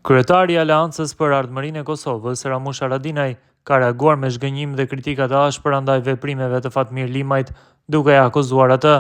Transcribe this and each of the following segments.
Kryetari i Aleancës për Ardhmërinë e Kosovës, Ramush Haradinaj, ka reaguar me zhgënjim dhe kritika të ashpra ndaj veprimeve të Fatmir Limajt, duke e akuzuar atë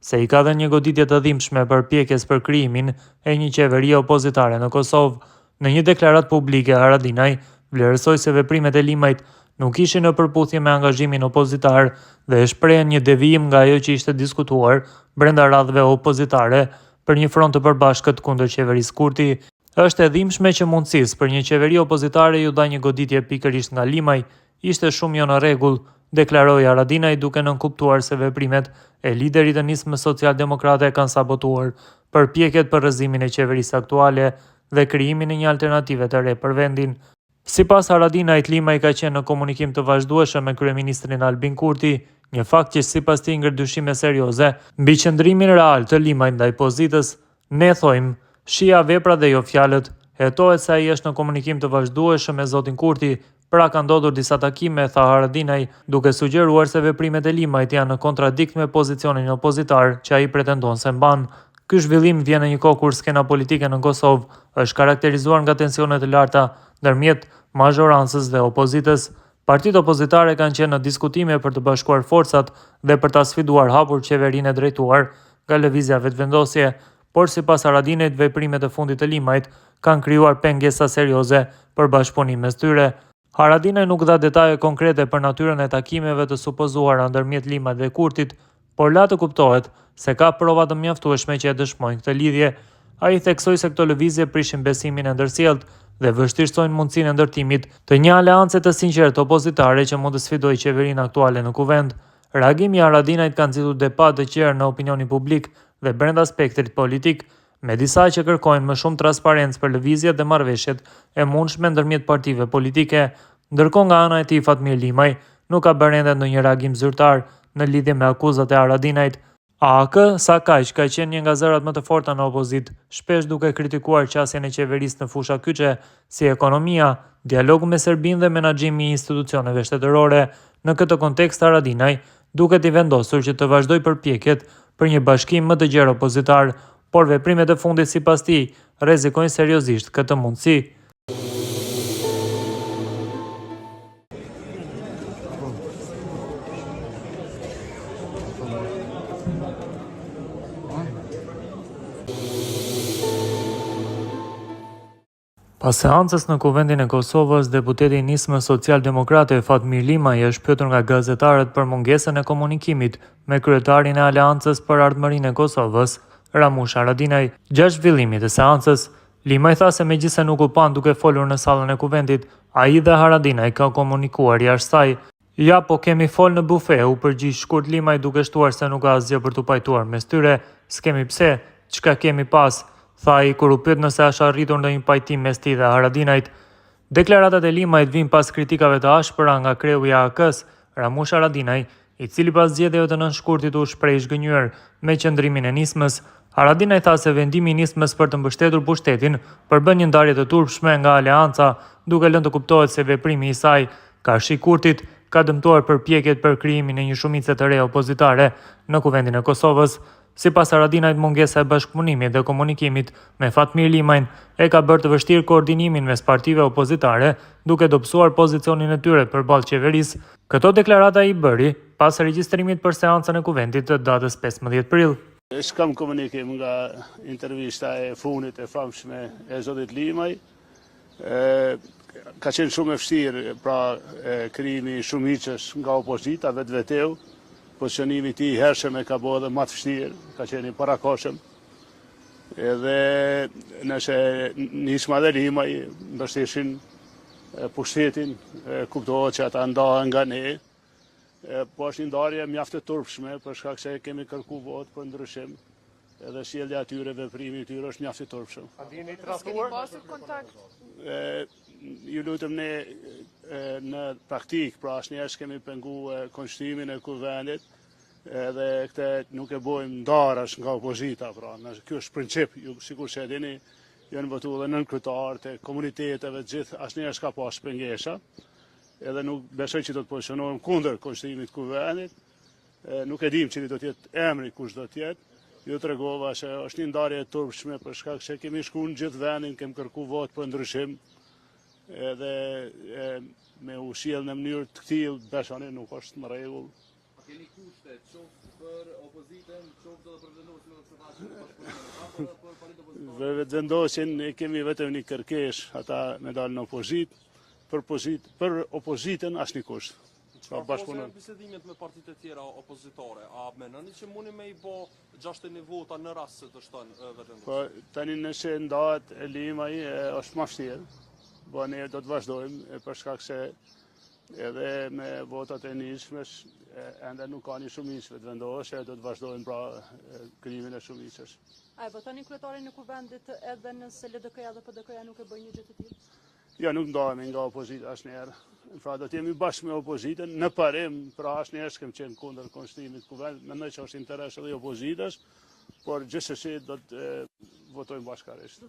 se i ka dhënë një goditje të dhimbshme përpjekjes për krijimin e një qeverie opozitare në Kosovë. Në një deklaratë publike, Haradinaj vlerësoi se veprimet e Limajt nuk ishin në përputhje me angazhimin opozitar dhe shprehën një devijim nga ajo që ishte diskutuar brenda radhëve opozitare për një front të përbashkët kundër qeverisë Kurti. Është e dhimbshme që mundësisë për një qeveri opozitare iu dha një goditje pikërisht nga Limaj, ishte shumë jo në rregull, deklaroi Haradinaj duke nënkuptuar se veprimet e liderit të Nismës Socialdemokrate kanë sabotuar përpjekjet për rrëzimin e qeverisë aktuale dhe krijimin e një alternative të re për vendin. Sipas Haradinajt, Limaj ka qenë në komunikim të vazhdueshëm me kryeministrin Albin Kurti, një fakt që sipas tij ngre dyshime serioze mbi qëndrimin real të Limajt ndaj pozitës. Ne thojmë, shihja veprat dhe jo fjalët. Hetohet se ai është në komunikim të vazhdueshëm me zotin Kurti, pra ka ndodhur disa takime, tha Haradinaj, duke sugjeruar se veprimet e Limajt janë në kontradikt me pozicionin opozitar që ai pretendon se mban. Ky zhvillim vjen në një kohë kur skena politike në Kosovë është karakterizuar nga tensione të larta ndërmjet mazhorancës dhe opozitës. Partitë opozitare kanë qenë në diskutime për të bashkuar forcat dhe për ta sfiduar hapur qeverinë e drejtuar nga Lëvizja Vetëvendosje, por sipas Haradinajt veprimet e fundit të Limajt kanë krijuar pengesa serioze për bashkëpunim mes tyre. Haradinaj nuk dha detaje konkrete për natyrën e takimeve të supozuara ndërmjet Limajt dhe Kurtit, por la të kuptohet se ka prova të mjaftueshme që e dëshmojnë këtë lidhje. Ai theksoi se këto lëvizje prishin besimin e ndërsjelltë dhe vështirësojnë mundësinë e ndërtimit të një aleance të sinqertë opozitare që mund të sfidojë qeverinë aktuale në Kuvend. Reagimi i Haradinajt ka nxitur debat të gjerë në opinionin publik dhe brenda spektrit politik, me disa që kërkojnë më shumë transparencë për lëvizjet dhe marrëveshjet e mundshme ndërmjet partive politike. Ndërkohë nga ana e tij Fatmir Limaj nuk ka bërë ende ndonjë reagim zyrtar në lidhje me akuzat e Haradinajt. AAK, sakaq, ka qenë një nga zërat më të forta në opozitë, shpesh duke kritikuar qasjen e qeverisë në fusha kyçe, si ekonomia, dialogu me Serbinë dhe menaxhimi i institucioneve shtetërore. Në këtë kontekst, Haradinaj duket i vendosur që të vazhdojë përpjekjet për një bashkim më të gjerë opozitar, por veprimet e fundit sipas tij rrezikojnë seriozisht këtë mundësi. Pas seancës në Kuvendin e Kosovës, deputeti i Nismës Socialdemokrate Fatmir Limaj është pyetur nga gazetarët për mungesën e komunikimit me kryetarin e Aleancës për Ardhmërinë e Kosovës, Ramush Haradinaj, gjatë zhvillimit të seancës. Limaj tha se megjithëse nuk u panë duke folur në sallën e Kuvendit, ai dhe Haradinaj kanë komunikuar jashtë saj. Ja, po kemi fol në bufe, u përgjigj shkurt Limaj duke shtuar se nuk ka asgjë për t'u pajtuar mes tyre, s'kemi pse, çka kemi pas, tha ai kur u pyet nëse është arritur ndonjë pajtim mes tij dhe Haradinajt. Deklaratat e Limajt vijnë pas kritikave të ashpra nga kreu i AAK-së, Ramush Haradinaj, i cili pas zgjedhjeve të 9 shkurtit u shpreh i zhgënjyer me qëndrimin e Nismës. Haradinaj tha se vendimi i Nismës për të mbështetur pushtetin përbën një ndarje të turpshme nga Aleanca, duke lënë të kuptohet se veprimi i saj karshi Kurtit ka dëmtuar përpjekjet për krijimin e një shumice të re opozitare në Kuvendin e Kosovës. Sipas Haradinajt, mungesa e bashkëpunimit dhe komunikimit me Fatmir Limajn e ka bërë të vështirë koordinimin mes partive opozitare, duke dobësuar pozicionin e tyre përballë qeverisë. Këto deklarata i bëri pas regjistrimit për seancën e Kuvendit të datës 15 prill. S'kam komunikim nga intervista e fundit e famshme e zotit Limaj. Ka qenë shumë e vështirë, pra krijimi i shumicës nga opozita vetvetiu, pozicionimi i tij i hershëm e ka bo edhe ma të vështirë, ka qenë i parakohshëm. Edhe nëse Nisma dhe Limaj mbështesin pushtetin, kuptohet që ata ndahen nga ne, po është një ndarje mjaft e turpshme, për shkak se kemi kërku votë për ndryshim, edhe sjellja e tyre, veprimi i tyre është mjaft i turpshëm. A ndiheni i tradhtuar? Keni pasur kontakt? Ju lutem ne në praktikë, pra asnjëherë s'kemi pengu konstituimin e kuvendit, edhe këtë nuk e bojmë ndaras nga opozita, pra, kjo është princip, ju sikur se e dini, janë votu edhe nënkryetarët e komuniteteve, gjithë, asnjëherë s'ka pas pengesa, edhe nuk besoj që do të pozicionohem kundër konstituimit të kuvendit, nuk e dim cili do të jetë emri, kush do të jetë. Ju tregova se është një ndarje e turpshme për shkak se kemi shku në gjithë vendin, kemi kërku votë për ndryshim, edhe e, me u sjell në mënyrë të këtillë, besoni nuk është në rregull. A keni kushte, qoftë për opozitën, qoftë edhe për Vetëvendosjen edhe pse tha që bashkëpunoni me ta, por edhe për partitë opozitare? Për Vetëvendosjen e kemi vetëm një kërkesë, ata me dalë në opozitë, për, pozit, për opozitën asnjë kusht. Pra Çfarë faze bashkëpunojmë. janë bisedimet me partitë e tjera opozitare? A mendoni që mundi me i bo 61 vota në rast se dështon Vetëvendosja? Po tani nëse ndahet Limaj e, është më vështirë. Po ne do të vazhdojmë e, për shkak se edhe me votat e nismës e, ende nuk ka një shumicë Vetëvendosje, do të vazhdojmë pra e, krijimin e shumicës. A e votoni kryetarin e kuvendit edhe nëse LDK-ja dhe PDK-ja nuk e bëjnë një gjë të tillë? Jo, nuk ndahemi nga opozita asnjëherë. Pra do të jemi bashkë me opozitën në parim, pra asnjëherë s'kem qenë kundër konstituimit të kuvendit. Mendoj që është interes edhe i opozitës, por gjithsesi do të e, votojmë bashkarisht.